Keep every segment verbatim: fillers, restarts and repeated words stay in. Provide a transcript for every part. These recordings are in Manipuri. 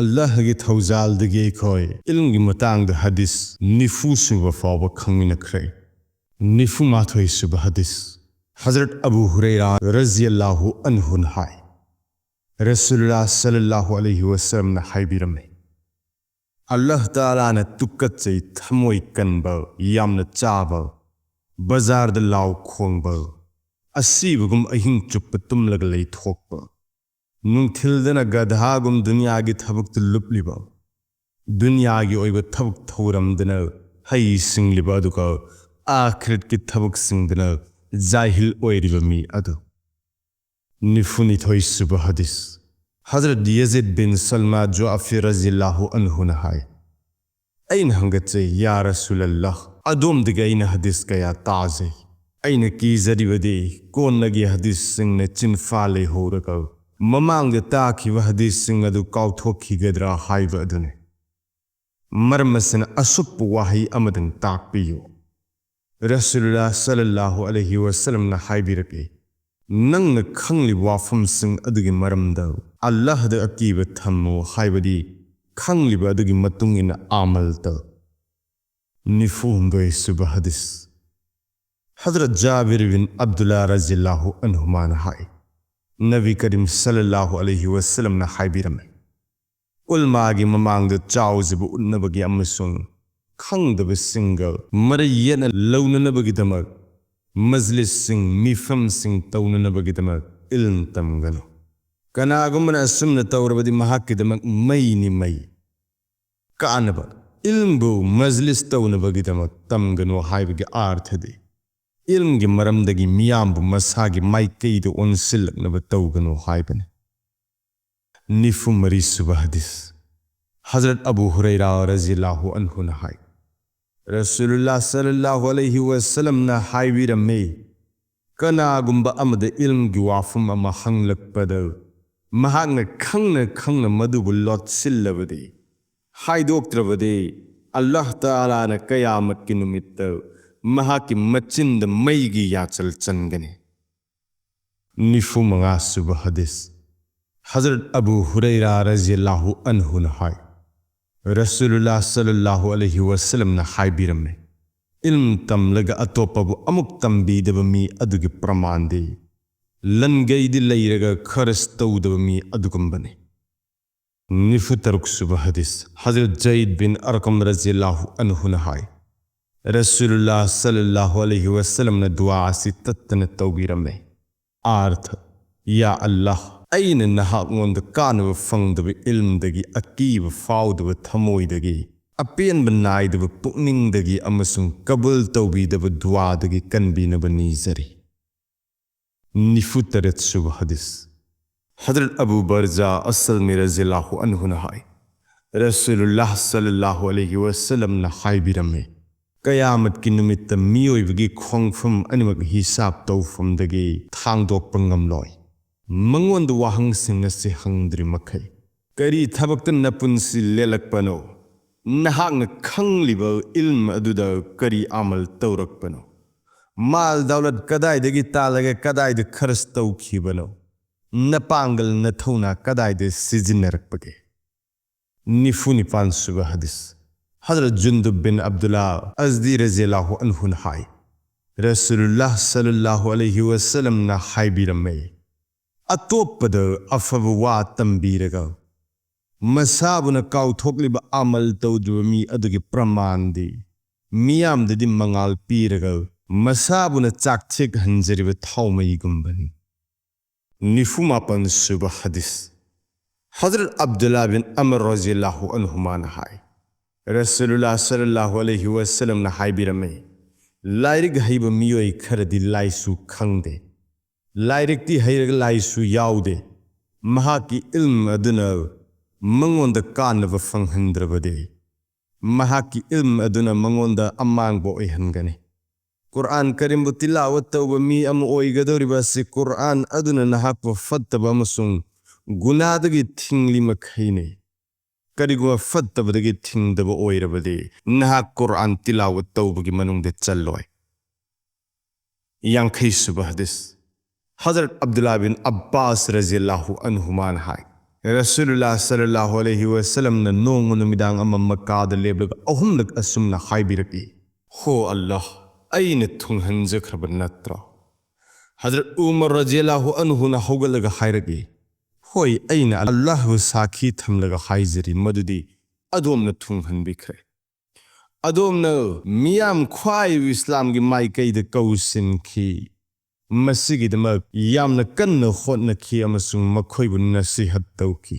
ꯑꯜꯂꯥꯍꯒꯤ ꯊꯧꯖꯥꯜꯗꯒꯤ ꯑꯩꯈꯣꯏ ꯏꯜꯝꯒꯤ ꯃꯇꯥꯡꯗ ꯍꯗꯤꯁ ꯅꯤꯐꯨ ꯁꯨꯕ ꯐꯥꯎꯕ ꯈꯪꯃꯤꯟꯅꯈ꯭ꯔꯦ꯫ ꯅꯤꯐꯨ ꯃꯥꯊꯣꯏ ꯁꯨꯕ ꯍꯗꯤꯁ꯫ ꯍꯖꯔꯠ ꯑꯕꯨ ꯍꯨꯔꯩꯔꯥ ꯔꯖꯤꯌꯜꯂꯥꯍꯨ ꯑꯟꯍꯨꯅ ꯍꯥꯏ, ꯔꯁꯨꯂꯨꯜꯂꯥꯍ ꯁꯜꯂꯜꯂꯥꯍꯨ ꯑꯂꯩꯍꯤ ꯋꯁꯜꯂꯝꯅ ꯍꯥꯏꯕꯤꯔꯝꯃꯤ, ꯑꯜꯂꯥꯍ ꯇꯥꯂꯥꯅ ꯇꯨꯀꯠꯆꯩ, ꯊꯃꯣꯏ ꯀꯟꯕ, ꯌꯥꯝꯅ ꯆꯥꯕ, ꯕꯖꯥꯔꯗ ꯂꯥꯎ ꯈꯣꯡꯕ, ꯑꯁꯤꯕꯒꯨꯝ ꯑꯍꯤꯡ ꯆꯨꯞꯄ ꯇꯨꯝꯂꯒ ꯂꯩꯊꯣꯛꯄ, ꯅꯨꯡꯊꯤꯜꯗꯅ ꯒꯙꯥꯒꯨꯝ ꯗꯨꯅꯤꯌꯥꯒꯤ ꯊꯕꯛꯇ ꯂꯨꯞꯂꯤꯕ, ꯗꯨꯅꯤꯌꯥꯒꯤ ꯑꯣꯏꯕ ꯊꯕꯛ ꯊꯧꯔꯝꯗꯅ ꯍꯩ ꯁꯤꯡꯂꯤꯕ, ꯑꯗꯨꯒ ꯑꯥꯈꯤꯔꯠꯀꯤ ꯊꯕꯛꯁꯤꯡꯗꯅ ꯖꯥꯍꯤꯜ ꯑꯣꯏꯔꯤꯕ ꯃꯤ ꯑꯗꯨ꯫ ꯅꯤꯐꯨꯅꯤꯊꯣꯏ ꯁꯨꯕ ꯍꯗꯤꯁ꯫ ꯍꯖꯔꯠ ꯌꯖꯤꯗ ꯕꯤꯟ ꯁꯜꯃꯥ ꯖꯨꯑꯐꯤ ꯔꯖꯤꯌꯜꯂꯥꯍꯨ ꯑꯟꯍꯨꯅ ꯍꯥꯏ, ꯑꯩꯅ ꯍꯪꯒꯠꯆꯩ, ꯌꯥ ꯔꯁꯨꯂꯜꯂꯥꯍ, ꯑꯗꯣꯝꯗꯒꯤ ꯑꯩꯅ ꯍꯗꯤꯁ ꯀꯌꯥ ꯇꯥꯖꯩ꯫ ꯑꯩꯅ ꯀꯤꯖꯔꯤꯕꯗꯤ ꯀꯣꯟꯅꯒꯤ ꯍꯗꯤꯁꯁꯤꯡꯅ ꯆꯤꯟꯐꯥ ꯂꯩꯍꯧꯔꯒ ꯃꯃꯥꯡꯗ ꯇꯥꯈꯤꯕ ꯍꯗꯤꯁꯁꯤꯡ ꯑꯗꯨ ꯀꯥꯎꯊꯣꯛꯈꯤꯒꯗ꯭ꯔꯥ ꯍꯥꯏꯕ ꯑꯗꯨꯅꯤ꯫ ꯃꯔꯝ ꯑꯁꯤꯅ ꯑꯁꯨꯞꯄ ꯋꯥꯍꯩ ꯑꯃꯗꯪ ꯇꯥꯛꯄꯤꯌꯨ꯫ ꯔꯁꯨꯂꯨꯜꯂꯥꯍ ꯁꯜꯂꯜꯂꯥꯍꯨ ꯑꯂꯩꯍꯤ ꯋꯁꯜꯂꯝꯅ ꯍꯥꯏꯕꯤꯔꯛꯏ, ꯅꯪꯅ ꯈꯪꯂꯤꯕ ꯋꯥꯐꯝꯁꯤꯡ ꯑꯗꯨꯒꯤ ꯃꯔꯝꯗ ꯑꯜꯂꯥꯍꯗ ꯑꯀꯤꯕ ꯊꯝꯃꯨ, ꯍꯥꯏꯕꯗꯤ ꯈꯪꯂꯤꯕ ꯑꯗꯨꯒꯤ ꯃꯇꯨꯡ ꯏꯟꯅ ꯑꯃꯜ ꯇꯧ꯫ ꯅꯤꯐꯨ ꯍꯨꯝꯗꯣꯏ ꯁꯨꯕ ꯍꯗꯤꯁ꯫ ꯍꯖꯔꯠ ꯖꯥꯕꯤꯔ ꯕꯤꯟ ꯑꯕꯗꯨꯜꯂꯥ ꯔꯖꯤꯌꯜꯂꯥꯍꯨ ꯑꯟꯍꯨꯃꯥꯅ ꯍꯥꯏ, ꯅꯕꯤ ꯀꯔꯤꯝ ꯁꯜꯂꯜꯂꯥꯍꯨ ꯑꯂꯩꯍꯤ ꯋꯁꯜꯂꯝꯅ ꯍꯥꯏꯕꯤꯔꯝꯃꯤ, ꯎꯜꯃꯥꯒꯤ ꯃꯃꯥꯡꯗ ꯆꯥꯎꯖꯕ ꯎꯠꯅꯕꯒꯤ ꯑꯃꯁꯨꯡ ꯈꯪꯗꯕꯁꯤꯡꯒ ꯃꯔꯩ ꯌꯦꯠꯅ ꯂꯧꯅꯅꯕꯒꯤꯗꯃꯛ ꯃꯖꯂꯤꯁꯁꯤꯡ, ꯃꯤꯐꯝꯁꯤꯡ ꯇꯧꯅꯅꯕꯒꯤꯗꯃꯛ ꯏꯜꯝ ꯇꯝꯒꯅꯨ꯫ ꯀꯅꯥꯒꯨꯝꯕꯅ ꯑꯁꯨꯝꯅ ꯇꯧꯔꯕꯗꯤ ꯃꯍꯥꯛꯀꯤꯗꯃꯛ ꯃꯩꯅꯤ ꯃꯩ꯫ ꯀꯥꯟꯅꯕ꯫ ꯏꯜꯝꯕꯨ ꯃꯖꯂꯤꯁ ꯇꯧꯅꯕꯒꯤꯗꯃꯛ ꯇꯝꯒꯅꯨ ꯍꯥꯏꯕꯒꯤ ꯑꯥꯔꯊꯗꯤ ꯏꯜꯝꯒꯤ ꯃꯔꯝꯗꯒꯤ ꯃꯤꯌꯥꯝꯕꯨ ꯃꯁꯥꯒꯤ ꯃꯥꯏꯀꯩꯗ ꯑꯣꯟꯁꯤꯜꯂꯛꯅꯕ ꯇꯧꯒꯅꯨ ꯍꯥꯏꯕꯅꯤ꯫ ꯅꯤꯐꯨ ꯃꯔꯤ ꯁꯨꯕ ꯍꯗꯤꯁ꯫ ꯍꯖꯔꯠ ꯑꯕꯨ ꯍꯨꯔꯩꯔꯥ ꯔꯖꯤꯌꯜꯂꯥꯍꯨ ꯑꯟꯍꯨꯅ ꯍꯥꯏ, ꯔꯁꯨꯂꯨꯜꯂꯥꯍ ꯁꯜꯂꯜꯂꯥꯍꯨ ꯑꯂꯩꯍꯤ ꯋꯁꯜꯂꯝꯅ ꯍꯥꯏꯕꯤꯔꯝꯃꯤ, ꯀꯅꯥꯒꯨꯝꯕ ꯑꯃꯗ ꯏꯜꯝꯒꯤ ꯋꯥꯐꯝ ꯑꯃ ꯍꯪꯂꯛꯄꯗ ꯃꯍꯥꯛꯅ ꯈꯪꯅ ꯈꯪꯅ ꯃꯗꯨꯕꯨ ꯂꯣꯠꯁꯤꯜꯂꯕꯗꯤ, ꯍꯥꯏꯗꯣꯛꯇ꯭ꯔꯕꯗꯤ, ꯑꯜꯂꯥꯍ ꯇꯥꯂꯥꯅ ꯀꯌꯥꯃꯠꯀꯤ ꯅꯨꯃꯤꯠꯇ ꯃꯍꯥꯛꯀꯤ ꯃꯆꯤꯟꯗ ꯃꯩꯒꯤ ꯌꯥꯆꯜ ꯆꯟꯒꯅꯤ꯫ ꯅꯤꯐꯨ ꯃꯉꯥ ꯁꯨꯕ ꯍꯗꯤꯁ꯫ ꯍꯖꯔꯠ ꯑꯕꯨ ꯍꯨꯔꯩꯔꯥ ꯔꯖꯤꯌꯜꯂꯥꯍꯨ ꯑꯟꯍꯨꯅ ꯍꯥꯏ, ꯔꯁꯨꯂꯨꯜꯂꯥꯍ ꯁꯜꯂꯜꯂꯥꯍꯨ ꯑꯂꯩꯍꯤ ꯋꯁꯜꯂꯝꯅ ꯍꯥꯏꯕꯤꯔꯝꯃꯤ, "ꯏꯜꯝ ꯇꯝꯂꯒ ꯑꯇꯣꯞꯄꯕꯨ ꯑꯃꯨꯛ ꯇꯝꯕꯤꯗꯕ ꯃꯤ ꯑꯗꯨꯒꯤ ꯄ꯭ꯔꯃꯥꯟꯗꯤ ꯂꯟꯒꯩꯗꯤ ꯂꯩꯔꯒ ꯈꯔꯁ ꯇꯧꯗꯕ ꯃꯤ ꯑꯗꯨꯒꯨꯝꯕꯅꯤ"꯫ ꯅꯤꯐꯨ ꯇꯔꯨꯛ ꯁꯨꯕ ꯍꯗꯤꯁ, ꯍꯖꯔꯠ ꯖꯩꯗ ꯕꯤꯟ ꯑꯔꯀꯝ ꯔꯖꯤꯌꯜꯂꯥꯍꯨ ꯑꯟꯍꯨꯅ ꯍꯥꯏ, ꯔꯁꯨꯂꯨꯜꯂꯥꯍ ꯁꯜꯂꯜꯂꯥꯍꯨ ꯑꯂꯩꯍꯤ ꯋꯁꯜꯂꯝꯅ ꯗꯨꯋꯥ ꯑꯁꯤ ꯇꯠꯇꯅ ꯇꯧꯕꯤꯔꯝꯃꯤ꯫ ꯑꯥꯔꯊ: "ꯌꯥ ꯑꯜꯂꯥꯍ, ꯑꯩꯅ ꯅꯍꯥꯛꯉꯣꯟꯗ ꯀꯥꯟꯅꯕ ꯐꯪꯗꯕ ꯏꯜꯝꯗꯒꯤ, ꯑꯀꯤꯕ ꯐꯥꯎꯗꯕ ꯊꯃꯣꯏꯗꯒꯤ, ꯑꯄꯦꯟꯕ ꯅꯥꯏꯗꯕ ꯄꯨꯛꯅꯤꯡꯗꯒꯤ ꯑꯃꯁꯨꯡ ꯀꯕꯨꯜ ꯇꯧꯕꯤꯗꯕ ꯗꯨꯋꯥꯗꯒꯤ ꯀꯟꯕꯤꯅꯕ ꯅꯤꯖꯔꯤ"꯫ ꯅꯤꯐꯨ ꯇꯔꯦꯠ ꯁꯨꯕ ꯍꯗꯤꯁ, ꯍꯖꯔꯠ ꯑꯕꯨ ꯕꯔꯖꯥ ꯑꯁꯜꯃꯤ ꯔꯖꯤꯌꯜꯂꯥꯍꯨ ꯑꯟꯍꯨꯅ ꯍꯥꯏ, ꯔꯁꯨꯂꯨꯜꯂꯥꯍ ꯁꯜꯂꯜꯂꯥꯍꯨ ꯑꯂꯩꯍꯤ ꯋꯁꯜꯂꯝꯅ ꯍꯥꯏꯕꯤꯔꯝꯃꯤ, "ꯀꯌꯥꯃꯠꯀꯤ ꯅꯨꯃꯤꯠꯇ ꯃꯤꯑꯣꯏꯕꯒꯤ ꯈꯣꯡꯐꯝ ꯑꯅꯤꯃꯛ ꯍꯤꯁꯥꯕ ꯇꯧꯐꯝꯗꯒꯤ ꯊꯥꯡꯗꯣꯛꯄ ꯉꯝꯂꯣꯏ꯫ ꯃꯉꯣꯟꯗ ꯋꯥꯍꯪꯁꯤꯡ ꯑꯁꯤ ꯍꯪꯗ꯭ꯔꯤ ꯃꯈꯩ, ꯀꯔꯤ ꯊꯕꯛꯇ ꯅꯄꯨꯟꯁꯤ ꯂꯦꯜꯂꯛꯄꯅꯣ? ꯅꯍꯥꯛꯅ ꯈꯪꯂꯤꯕ ꯏꯜꯝ ꯑꯗꯨꯗ ꯀꯔꯤ ꯑꯃꯜ ꯇꯧꯔꯛꯄꯅꯣ? ꯃꯥꯜ ꯗꯧꯂꯠ ꯀꯗꯥꯏꯗꯒꯤ ꯇꯥꯜꯂꯒ ꯀꯗꯥꯏꯗ ꯈꯔꯁ ꯇꯧꯈꯤꯕꯅꯣ? ꯅꯄꯥꯡꯒꯜ ꯅꯊꯧꯅꯥ ꯀꯗꯥꯏꯗ ꯁꯤꯖꯤꯟꯅꯔꯛꯄꯒꯦ?" ꯅꯤꯐꯨ ꯅꯤꯄꯥꯟ ꯁꯨꯕ ꯍꯗꯤꯁ, ꯍꯖꯔꯠ ꯖꯨꯟꯗꯨꯕ ꯕꯤꯟ ꯑꯕꯗꯨꯜꯂꯥ ꯑꯖꯗꯤ ꯔꯖꯤꯌꯜꯂꯥꯍꯨ ꯑꯟꯍꯨꯅ ꯍꯥꯏ, ꯔꯁꯨꯂꯨꯜꯂꯥꯍ ꯁꯜꯂꯜꯂꯥꯍꯨ ꯑꯂꯩꯍꯤ ꯋꯁꯜꯂꯝꯅ ꯍꯥꯏꯕꯤꯔꯝꯃꯤ, "ꯑꯇꯣꯞꯄꯗ ꯑꯐꯕ ꯋꯥ ꯇꯝꯕꯤꯔꯒ ꯃꯁꯥꯕꯨꯅ ꯀꯥꯎꯊꯣꯛꯂꯤꯕ ꯑꯃꯜ ꯇꯧꯗ꯭ꯔꯤꯕ ꯃꯤ ꯑꯗꯨꯒꯤ ꯄ꯭ꯔꯃꯥꯟꯗꯤ ꯃꯤꯌꯥꯝꯗꯗꯤ ꯃꯉꯥꯜ ꯄꯤꯔꯒ ꯃꯁꯥꯕꯨꯅ ꯆꯥꯛꯊꯦꯛꯍꯟꯖꯔꯤꯕ ꯊꯥꯎꯃꯩꯒꯨꯝꯕꯅꯤ"꯫ ꯅꯤꯐꯨ ꯃꯥꯄꯟ ꯁꯨꯕ ꯍꯗꯤꯁ, ꯍꯖꯔꯠ ꯑꯕꯗꯨꯜꯂꯥ ꯕꯤꯟ ꯑꯃꯔ ꯔꯖꯤꯌꯜꯂꯥꯍꯨ ꯑꯟꯍꯨꯃꯥꯅ ꯍꯥꯏ, ꯔꯁꯨꯂꯨꯜꯂꯥꯍ ꯁꯜꯂꯜꯂꯥꯍꯨ ꯑꯂꯩꯍꯤ ꯋꯁꯜꯂꯝꯅ ꯍꯥꯏꯕꯤꯔꯝꯃꯤ, "ꯂꯥꯏꯔꯤꯛ ꯍꯩꯕ ꯃꯤꯑꯣꯏ ꯈꯔꯗꯤ ꯂꯥꯏꯁꯨ ꯈꯪꯗꯦ, ꯂꯥꯏꯔꯤꯛꯇꯤ ꯍꯩꯔꯒ ꯂꯥꯏꯁꯨ ꯌꯥꯎꯗꯦ, ꯃꯍꯥꯛꯀꯤ ꯏꯜꯝ ꯑꯗꯨꯅ ꯃꯉꯣꯟꯗ ꯀꯥꯟꯅꯕ ꯐꯪꯍꯟꯗ꯭ꯔꯕꯗꯤ, ꯃꯍꯥꯛꯀꯤ ꯏꯜꯝ ꯑꯗꯨꯅ ꯃꯉꯣꯟꯗ ꯑꯃꯥꯡꯕ ꯑꯣꯏꯍꯟꯒꯅꯤ꯫ ꯀꯨꯔꯑꯥꯟ ꯀꯔꯤꯝꯕꯨ ꯇꯤꯂꯥꯋꯠ ꯇꯧꯕ ꯃꯤ ꯑꯃ ꯑꯣꯏꯒꯗꯧꯔꯤꯕ ꯑꯁꯤ ꯀꯨꯔꯑꯥꯟ ꯑꯗꯨꯅ ꯅꯍꯥꯛꯄꯨ ꯐꯠꯇꯕ ꯑꯃꯁꯨꯡ ꯒꯨꯅꯥꯗꯒꯤ ꯊꯤꯡꯂꯤ ꯃꯈꯩꯅꯤ꯫ ꯀꯔꯤꯒꯨꯝꯕ ꯐꯠꯇꯕꯗꯒꯤ ꯊꯤꯡꯗꯕ ꯑꯣꯏꯔꯕꯗꯤ, ꯅꯍꯥꯛ ꯀꯨꯔꯑꯥꯟ ꯇꯤꯂꯥꯋꯠ ꯇꯧꯕꯒꯤ ꯃꯅꯨꯡꯗ ꯆꯜꯂꯣꯏ"꯫ ꯌꯥꯡꯈꯩ ꯁꯨꯕ ꯍꯗꯤꯁ, ꯍꯖꯔꯠ ꯑꯕꯗꯨꯜꯂꯥ ꯕꯤꯟ ꯑꯕꯥꯁ ꯔꯖꯤꯌꯜꯂꯥꯍꯨ ꯑꯟꯍꯨꯃꯥꯅ ꯍꯥꯏ, ꯔꯁꯨꯂꯨꯜꯂꯥ ꯁꯜꯂꯜꯂꯥꯍꯨ ꯑꯂꯩꯍꯤ ꯋꯁꯜꯂꯝꯅ ꯅꯣꯡꯃ ꯅꯨꯃꯤꯗꯥꯡ ꯑꯃ ꯃꯛꯀꯥꯗ ꯂꯦꯞꯂꯒ ꯑꯍꯨꯝꯂꯛ ꯑꯁꯨꯝꯅ ꯍꯥꯏꯕꯤꯔꯛꯏ, "ꯍꯣ ꯑꯜꯂꯥꯍ, ꯑꯩꯅ ꯊꯨꯡꯍꯟꯖꯈ꯭ꯔꯕ ꯅꯠꯇ꯭ꯔꯣ?" ꯍꯖꯔꯠ ꯎꯃꯔ ꯔꯖꯤꯌꯜꯂꯥꯍꯨ ꯑꯟꯍꯨꯅ ꯍꯧꯒꯠꯂꯒ ꯍꯥꯏꯔꯛꯏ, "ꯍꯣꯏ, ꯑꯩꯅ ꯑꯜꯂꯥꯍꯕꯨ ꯁꯥꯈꯤ ꯊꯝꯂꯒ ꯍꯥꯏꯖꯔꯤ ꯃꯗꯨꯗꯤ ꯑꯗꯣꯝꯅ ꯊꯨꯡꯍꯟꯕꯤꯈ꯭ꯔꯦ꯫ ꯑꯗꯣꯝꯅ ꯃꯤꯌꯥꯝ ꯈ꯭ꯋꯥꯏ ꯏꯁꯂꯥꯝꯒꯤ ꯃꯥꯏꯀꯩꯗ ꯀꯧꯁꯤꯟꯈꯤ꯫ ꯃꯁꯤꯒꯤꯗꯃꯛ ꯌꯥꯝꯅ ꯀꯟꯅ ꯍꯣꯠꯅꯈꯤ ꯑꯃꯁꯨꯡ ꯃꯈꯣꯏꯕꯨ ꯅꯁꯤꯍꯠ ꯇꯧꯈꯤ꯫"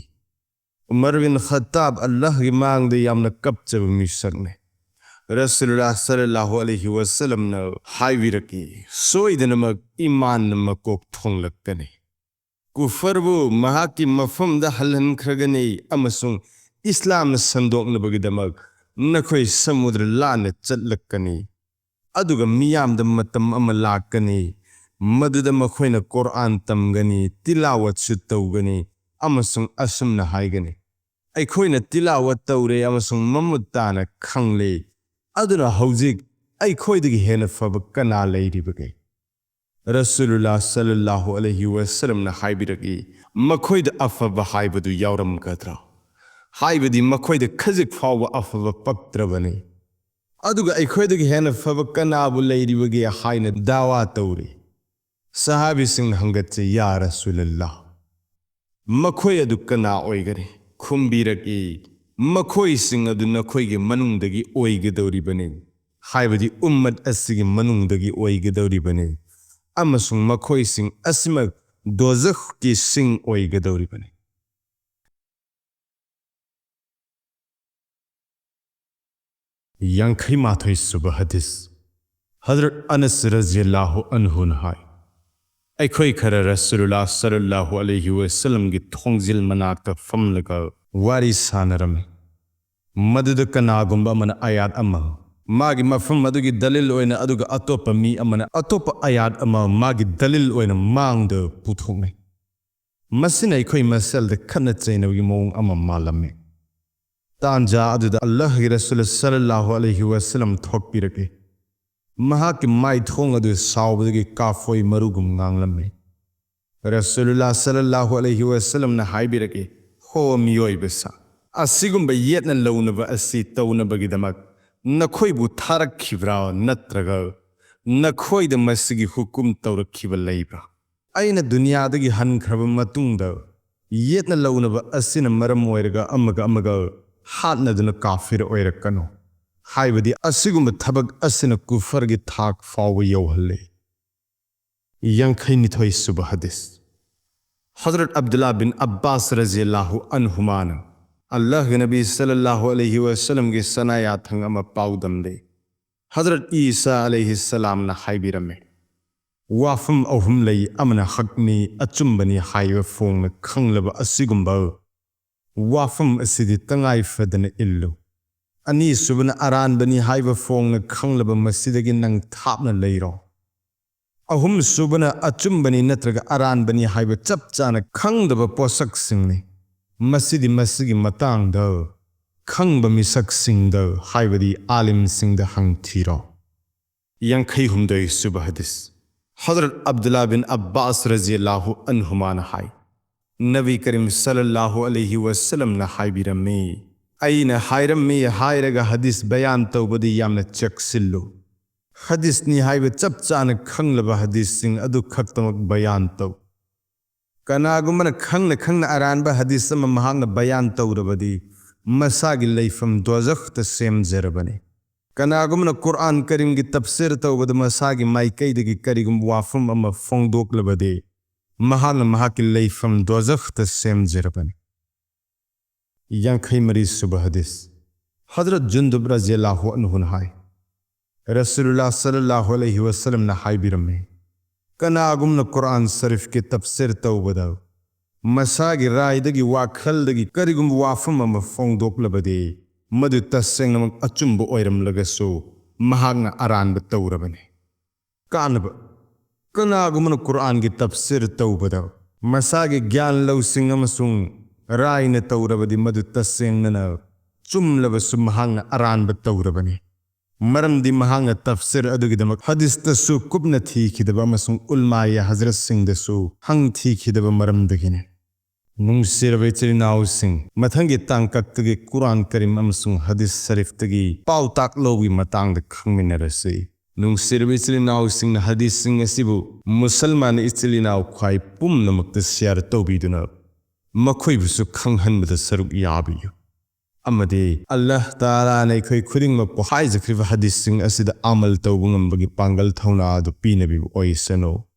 ꯎꯃꯔ ꯕꯤꯟ ꯈꯠꯇꯥꯕ ꯑꯜꯂꯥꯍꯒꯤ ꯃꯥꯡꯗ ꯌꯥꯝꯅ ꯀꯞꯆꯕ ꯃꯤꯁꯛꯅꯤ꯫ ꯔꯁꯨꯂꯨꯜꯂꯥꯍ ꯁꯜꯂꯜꯂꯥꯍꯨ ꯑꯂꯩꯍꯤ ꯋꯁꯜꯂꯝꯅ ꯍꯥꯏꯕꯤꯔꯛꯏ, "ꯁꯣꯏꯗꯅꯃꯛ ꯏꯃꯥꯟꯅ ꯃꯀꯣꯛ ꯊꯣꯡꯂꯛꯀꯅꯤ꯫ ꯀꯨꯐꯔꯕꯨ ꯃꯍꯥꯛꯀꯤ ꯃꯐꯝꯗ ꯍꯜꯍꯟꯈ꯭ꯔꯒꯅꯤ ꯑꯃꯁꯨꯡ ꯏꯁꯂꯥꯝꯅ ꯁꯟꯗꯣꯛꯅꯕꯒꯤꯗꯃꯛ ꯅꯈꯣꯏ ꯁꯃꯨꯗ꯭ꯔ ꯂꯥꯟꯅ ꯆꯠꯂꯛꯀꯅꯤ꯫ ꯑꯗꯨꯒ ꯃꯤꯌꯥꯝꯗ ꯃꯇꯝ ꯑꯃ ꯂꯥꯛꯀꯅꯤ, ꯃꯗꯨꯗ ꯃꯈꯣꯏꯅ ꯀꯨꯔꯥꯟ ꯇꯝꯒꯅꯤ, ꯇꯤꯂꯥꯋꯠꯁꯨ ꯇꯧꯒꯅꯤ ꯑꯃꯁꯨꯡ ꯑꯁꯨꯝꯅ ꯍꯥꯏꯒꯅꯤ, 'ꯑꯩꯈꯣꯏꯅ ꯇꯤꯂꯥꯋꯠ ꯇꯧꯔꯦ ꯑꯃꯁꯨꯡ ꯃꯃꯨꯠ ꯇꯥꯅ ꯈꯪꯂꯦ꯫ ꯑꯗꯨꯅ ꯍꯧꯖꯤꯛ ꯑꯩꯈꯣꯏꯗꯒꯤ ꯍꯦꯟꯅ ꯐꯕ ꯀꯅꯥ ꯂꯩꯔꯤꯕꯒꯦ?'" ꯔꯁꯨꯂꯨꯜꯂꯥꯍ ꯁꯜꯂꯜꯂꯥꯍꯨ ꯑꯂꯩꯍꯤ ꯋꯁꯜꯂꯝꯅ ꯍꯥꯏꯕꯤꯔꯛꯏ, "ꯃꯈꯣꯏꯗ ꯑꯐꯕ ꯍꯥꯏꯕꯗꯨ ꯌꯥꯎꯔꯝꯒꯗ꯭ꯔꯥ? ꯍꯥꯏꯕꯗꯤ ꯃꯈꯣꯏꯗ ꯈꯖꯤꯛ ꯐꯥꯎꯕ ꯑꯐꯕ ꯄꯛꯇ꯭ꯔꯕꯅꯤ꯫ ꯑꯗꯨꯒ ꯑꯩꯈꯣꯏꯗꯒꯤ ꯍꯦꯟꯅ ꯐꯕ ꯀꯅꯥꯕꯨ ꯂꯩꯔꯤꯕꯒꯦ?" ꯍꯥꯏꯅ ꯗꯥꯋꯥ ꯇꯧꯔꯤ꯫ ꯁꯍꯥꯕꯤꯁꯤꯡꯅ ꯍꯪꯒꯠꯆꯩ, "ꯌꯥ ꯔꯁꯨꯂꯜꯂꯥꯍ, ꯃꯈꯣꯏ ꯑꯗꯨ ꯀꯅꯥ ꯑꯣꯏꯒꯅꯤ?" ꯈꯨꯝꯕꯤꯔꯛꯏ, "ꯃꯈꯣꯏꯁꯤꯡ ꯑꯗꯨ ꯅꯈꯣꯏꯒꯤ ꯃꯅꯨꯡꯗꯒꯤ ꯑꯣꯏꯒꯗꯧꯔꯤꯕꯅꯤ, ꯍꯥꯏꯕꯗꯤ ꯎꯝꯃꯠ ꯑꯁꯤꯒꯤ ꯃꯅꯨꯡꯗꯒꯤ ꯑꯣꯏꯒꯗꯧꯔꯤꯕꯅꯤ, ꯑꯃꯁꯨꯡ ꯃꯈꯣꯏꯁꯤꯡ ꯑꯁꯤꯃꯛ ꯗꯣꯖꯈꯀꯤ ꯁꯤꯡ ꯑꯣꯏꯒꯗꯧꯔꯤꯕꯅꯤ꯫" ꯌꯥꯡꯈꯩ ꯃꯥꯊꯣꯏ ꯁꯨꯕ ꯍꯗꯤꯁ꯫ ꯍꯖꯔꯠ ꯑꯅꯁ ꯔꯖꯤꯌꯜꯂꯥꯍꯨ ꯑꯟꯍꯨꯅ ꯍꯥꯏ, ꯑꯩꯈꯣꯏ ꯈꯔ ꯔꯁꯨꯂꯨꯜꯂꯥꯍ ꯁꯜꯂꯜꯂꯥꯍꯨ ꯑꯂꯩꯍꯤ ꯋꯁꯜꯂꯝꯒꯤ ꯊꯣꯡꯖꯤꯜ ꯃꯅꯥꯛꯇ ꯐꯝꯂꯒ ꯋꯥꯔꯤ ꯁꯥꯅꯔꯝꯃꯤ꯫ ꯃꯗꯨꯗ ꯀꯅꯥꯒꯨꯝꯕ ꯑꯃꯅ ꯑꯌꯥꯠ ꯑꯃ ꯃꯥꯒꯤ ꯃꯐꯝ ꯑꯗꯨꯒꯤ ꯗꯂꯤꯜ ꯑꯣꯏꯅ, ꯑꯗꯨꯒ ꯑꯇꯣꯞꯄ ꯃꯤ ꯑꯃꯅ ꯑꯇꯣꯞꯄ ꯑꯌꯥꯠ ꯑꯃ ꯃꯥꯒꯤ ꯗꯂꯤꯜ ꯑꯣꯏꯅ ꯃꯥꯡꯗ ꯄꯨꯊꯣꯛꯅꯩ꯫ ꯃꯁꯤꯅ ꯑꯩꯈꯣꯏ ꯃꯁꯦꯜꯗ ꯈꯠꯅ ꯆꯩꯅꯕꯒꯤ ꯃꯑꯣꯡ ꯑꯃ ꯃꯥꯜꯂꯝꯃꯤ꯫ ꯇꯥꯟꯖꯥ ꯑꯗꯨꯗ ꯑꯜꯂꯥꯍꯒꯤ ꯔꯁꯨꯜ ꯁꯜꯂꯜꯂꯥꯍꯨ ꯑꯂꯩꯍꯤ ꯋꯁꯜꯂꯝ ꯊꯣꯛꯄꯤꯔꯛꯏ꯫ ꯃꯍꯥꯛꯀꯤ ꯃꯥꯏꯊꯣꯡ ꯑꯗꯨ ꯁꯥꯎꯕꯗꯒꯤ ꯀꯥꯐꯣꯏ ꯃꯔꯨꯒꯨꯝ ꯉꯥꯡꯂꯝꯃꯤ꯫ ꯔꯁꯨꯂꯨꯜꯂꯥ ꯁꯜꯂꯜꯂꯥꯍꯨ ꯑꯂꯩꯍꯤ ꯋꯥꯁꯜꯂꯝꯅ ꯍꯥꯏꯕꯤꯔꯛꯏ, "ꯍꯣ ꯃꯤꯑꯣꯏꯕꯁꯥ, ꯑꯁꯤꯒꯨꯝꯕ ꯌꯦꯠꯅ ꯂꯧꯅꯕ ꯑꯁꯤ ꯇꯧꯅꯕꯒꯤꯗꯃꯛ ꯅꯈꯣꯏꯕꯨ ꯊꯥꯔꯛꯈꯤꯕ꯭ꯔꯥ, ꯅꯠꯇ꯭ꯔꯒ ꯅꯈꯣꯏꯗ ꯃꯁꯤꯒꯤ ꯍꯨꯀꯨꯝ ꯇꯧꯔꯛꯈꯤꯕ ꯂꯩꯕ꯭ꯔꯥ? ꯑꯩꯅ ꯗꯨꯅꯤꯌꯥꯗꯒꯤ ꯍꯟꯈ꯭ꯔꯕ ꯃꯇꯨꯡꯗ ꯌꯦꯠꯅ ꯂꯧꯅꯕ ꯑꯁꯤꯅ ꯃꯔꯝ ꯑꯣꯏꯔꯒ ꯑꯃꯒ ꯑꯃꯒ ꯍꯥꯠꯅꯗꯨꯅ ꯀꯥꯐꯤꯔ ꯑꯣꯏꯔꯛꯀꯅꯨ, ꯍꯥꯏꯕꯗꯤ ꯑꯁꯤꯒꯨꯝꯕ ꯊꯕꯛ ꯑꯁꯤꯅ ꯀꯨꯐꯔꯒꯤ ꯊꯥꯛ ꯐꯥꯎꯕ ꯌꯧꯍꯜꯂꯤ"꯫ ꯌꯥꯡꯈꯩꯅꯤꯊꯣꯏ ꯁꯨꯕ ꯍꯗꯤꯁ꯫ ꯍꯖꯔꯠ ꯑꯕꯗꯨꯜꯂꯥ ꯕꯤꯟ ꯑꯕꯥꯁ ꯔꯖꯤꯌꯜꯂꯥꯍꯨ ꯑꯟꯍꯨꯃꯥꯅ ꯑꯜꯂꯥꯍꯒꯤ ꯅꯕꯤ ꯁꯜꯂꯜꯂꯥꯍꯨ ꯑꯂꯩꯍꯤ ꯋꯥꯁꯜꯂꯝꯒꯤ ꯁꯅꯥ ꯌꯥꯊꯪ ꯑꯃ ꯄꯥꯎꯗꯝꯂꯦ꯫ ꯍꯖꯔꯠ ꯏꯁꯥ ꯑꯂꯩꯍꯤ ꯁꯂꯥꯝꯅ ꯍꯥꯏꯕꯤꯔꯝꯃꯤ, "ꯋꯥꯐꯝ ꯑꯍꯨꯝ ꯂꯩ, ꯑꯃꯅ ꯍꯛꯅꯤ, ꯑꯆꯨꯝꯕꯅꯤ ꯍꯥꯏꯕ ꯐꯣꯡꯅ ꯈꯪꯂꯕ ꯑꯁꯤꯒꯨꯝꯕ ꯋꯥꯐꯝ ꯑꯁꯤꯗꯤ ꯇꯉꯥꯏ ꯐꯗꯅ ꯏꯜꯂꯨ꯫ ꯑꯅꯤꯁꯨꯕꯅ ꯑꯔꯥꯟꯕꯅꯤ ꯍꯥꯏꯕ ꯐꯣꯡꯅ ꯈꯪꯂꯕ ꯃꯁꯤꯗꯒꯤ ꯅꯪ ꯊꯥꯞꯅ ꯂꯩꯔꯣ꯫ ꯑꯍꯨꯝꯁꯨꯕꯅ ꯑꯆꯨꯝꯕꯅꯤ ꯅꯠꯇ꯭ꯔꯒ ꯑꯔꯥꯟꯕꯅꯤ ꯍꯥꯏꯕ ꯆꯞ ꯆꯥꯅ ꯈꯪꯗꯕ ꯄꯣꯠꯁꯛꯁꯤꯡꯅꯤ꯫ ꯃꯁꯤꯗꯤ ꯃꯁꯤꯒꯤ ꯃꯇꯥꯡꯗ ꯈꯪꯕ ꯃꯤꯁꯛꯁꯤꯡꯗ, ꯍꯥꯏꯕꯗꯤ ꯑꯥꯂꯤꯝꯁꯤꯡꯗ ꯍꯪꯊꯤꯔꯣ"꯫ ꯌꯥꯡꯈꯩ ꯍꯨꯝꯗꯣꯏ ꯁꯨꯕ ꯍꯗꯤꯁ꯫ ꯍꯖꯔꯠ ꯑꯕꯗꯨꯜꯂꯥ ꯕꯤꯟ ꯑꯕꯥꯁ ꯔꯖꯤꯌꯜꯂꯥꯍꯨ ꯑꯟꯍꯨꯃꯥꯅ ꯍꯥꯏ, ꯅꯕꯤ ꯀꯔꯤꯝ ꯁꯜꯂꯜꯂꯥꯍꯨ ꯑꯂꯩꯍꯤ ꯋꯥꯁꯜꯂꯝꯅ ꯍꯥꯏꯕꯤꯔꯝꯃꯤ, "ꯑꯩꯅ ꯍꯥꯏꯔꯝꯃꯤ ꯍꯥꯏꯔꯒ ꯍꯗꯤꯁ ꯕꯌꯥꯟ ꯇꯧꯕꯗꯤ ꯌꯥꯝꯅ ꯆꯦꯛꯁꯤꯜꯂꯨ꯫ ꯍꯗꯤꯁꯅꯤ ꯍꯥꯏꯕ ꯆꯞ ꯆꯥꯅ ꯈꯪꯂꯕ ꯍꯗꯤꯁꯁꯤꯡ ꯑꯗꯨ ꯈꯛꯇꯃꯛ ꯕꯌꯥꯟ ꯇꯧ꯫ ꯀꯅꯥꯒꯨꯝꯕꯅ ꯈꯪꯅ ꯈꯪꯅ ꯑꯔꯥꯟꯕ ꯍꯗꯤꯁ ꯑꯃ ꯃꯍꯥꯛꯅ ꯕꯌꯥꯟ ꯇꯧꯔꯕꯗꯤ ꯃꯁꯥꯒꯤ ꯂꯩꯐꯝ ꯗꯣꯖꯈꯇ ꯁꯦꯝꯖꯔꯕꯅꯤ꯫ ꯀꯅꯥꯒꯨꯝꯕꯅ ꯀꯨꯔꯑꯥꯟ ꯀꯔꯤꯝꯒꯤ ꯇꯐꯁꯤꯔ ꯇꯧꯕꯗ ꯃꯁꯥꯒꯤ ꯃꯥꯏꯀꯩꯗꯒꯤ ꯀꯔꯤꯒꯨꯝꯕ ꯋꯥꯐꯝ ꯑꯃ ꯐꯣꯡꯗꯣꯛꯂꯕꯗꯤ ꯃꯍꯥꯛꯅ ꯃꯍꯥꯛꯀꯤ ꯂꯩꯐꯝ ꯗꯣꯖꯈꯇ ꯁꯦꯝꯖꯔꯕꯅꯤ"꯫ ꯌꯥꯡꯈꯩ ꯃꯔꯤ ꯁꯨꯕ ꯍꯗꯤꯁ꯫ ꯍꯖꯔꯠ ꯖꯨꯟꯗꯨꯕ ꯔꯖꯤꯌꯜꯂꯥꯍꯨ ꯑꯟꯍꯨꯅ ꯍꯥꯏ, ꯔꯁꯨꯂꯨꯜꯂꯥ ꯁꯜꯂꯜꯂꯥꯍꯨ ꯑꯂꯩꯍꯤ ꯋꯥꯁꯜꯂꯝꯅ ꯍꯥꯏꯕꯤꯔꯝꯃꯤ, ꯀꯅꯥꯒꯨꯝꯅ ꯀꯨꯔꯑꯥꯟ ꯁꯔꯤꯐꯀꯤ ꯇꯐꯁꯤꯔ ꯇꯧꯕꯗ ꯃꯁꯥꯒꯤ ꯔꯥꯏꯗꯒꯤ, ꯋꯥꯈꯜꯗꯒꯤ ꯀꯔꯤꯒꯨꯝꯕ ꯋꯥꯐꯝ ꯑꯃ ꯐꯣꯡꯗꯣꯛꯂꯕꯗꯤ ꯃꯗꯨ ꯇꯁꯦꯡꯅꯃꯛ ꯑꯆꯨꯝꯕ ꯑꯣꯏꯔꯝꯂꯒꯁꯨ ꯃꯍꯥꯛꯅ ꯑꯔꯥꯟꯕ ꯇꯧꯔꯕꯅꯤ꯫ ꯀꯥꯟꯅꯕ꯫ ꯀꯅꯥꯒꯨꯝꯕꯅ ꯀꯨꯔꯑꯥꯟꯒꯤ ꯇꯐꯁꯤꯔ ꯇꯧꯕꯗ ꯃꯁꯥꯒꯤ ꯒ꯭ꯌꯥꯟ ꯂꯧꯁꯤꯡ ꯑꯃꯁꯨꯡ ꯔꯥꯏꯅ ꯇꯧꯔꯕꯗꯤ ꯃꯗꯨ ꯇꯁꯦꯡꯅꯅ ꯆꯨꯝꯂꯕꯁꯨ ꯃꯍꯥꯛꯅ ꯑꯔꯥꯟꯕ ꯇꯧꯔꯕꯅꯤ꯫ ꯃꯔꯝꯗꯤ ꯃꯍꯥꯛꯅ ꯇꯐꯁꯤꯔ ꯑꯗꯨꯒꯤꯗꯃꯛ ꯍꯗꯤꯁꯇꯁꯨ ꯀꯨꯞꯅ ꯊꯤꯈꯤꯗꯕ ꯑꯃꯁꯨꯡ ꯎꯜꯃꯥꯌꯦ ꯍꯖꯔꯠꯁꯤꯡꯗꯁꯨ ꯍꯪ ꯊꯤꯈꯤꯗꯕ ꯃꯔꯝꯗꯒꯤꯅꯤ꯫ ꯅꯨꯡꯁꯤꯔꯕ ꯏꯆꯤꯜ ꯏꯅꯥꯎꯁꯤꯡ, ꯃꯊꯪꯒꯤ ꯇꯥꯡꯀꯛꯇꯒꯤ ꯀꯨꯔꯥꯟ ꯀꯔꯤꯝ ꯑꯃꯁꯨꯡ ꯍꯗꯤꯁ ꯁꯔꯤꯐꯇꯒꯤ ꯄꯥꯎꯇꯥꯛ ꯂꯧꯕꯒꯤ ꯃꯇꯥꯡꯗ ꯈꯪꯃꯤꯟꯅꯔꯁꯤ꯫ ꯅꯨꯡꯁꯤꯔꯕ ꯏꯆꯤꯜ ꯏꯅꯥꯎꯁꯤꯡꯅ ꯍꯗꯤꯁꯁꯤꯡ ꯑꯁꯤꯕꯨ ꯃꯨꯁꯜꯃꯥꯟ ꯏꯆꯤꯜ ꯏꯅꯥꯎ ꯈ꯭ꯋꯥꯏ ꯄꯨꯝꯅꯃꯛꯇ ꯁꯤꯌꯥꯔ ꯇꯧꯕꯤꯗꯨꯅ ꯃꯈꯣꯏꯕꯨꯁꯨ ꯈꯪꯍꯟꯕꯗ ꯁꯔꯨꯛ ꯌꯥꯕꯤꯌꯨ꯫ ꯑꯃꯗꯤ ꯑꯜꯂꯥꯍ ꯇꯥꯂꯥꯅ ꯑꯩꯈꯣꯏ ꯈꯨꯗꯤꯡꯃꯛꯄꯨ ꯍꯥꯏꯖꯈ꯭ꯔꯤꯕ ꯍꯗꯤꯁꯁꯤꯡ ꯑꯁꯤꯗ ꯑꯃꯜ ꯇꯧꯕ ꯉꯝꯕꯒꯤ ꯄꯥꯡꯒꯜ ꯊꯧꯅꯥ ꯑꯗꯨ ꯄꯤꯅꯕꯤꯕ ꯑꯣꯏꯁꯅꯨ꯫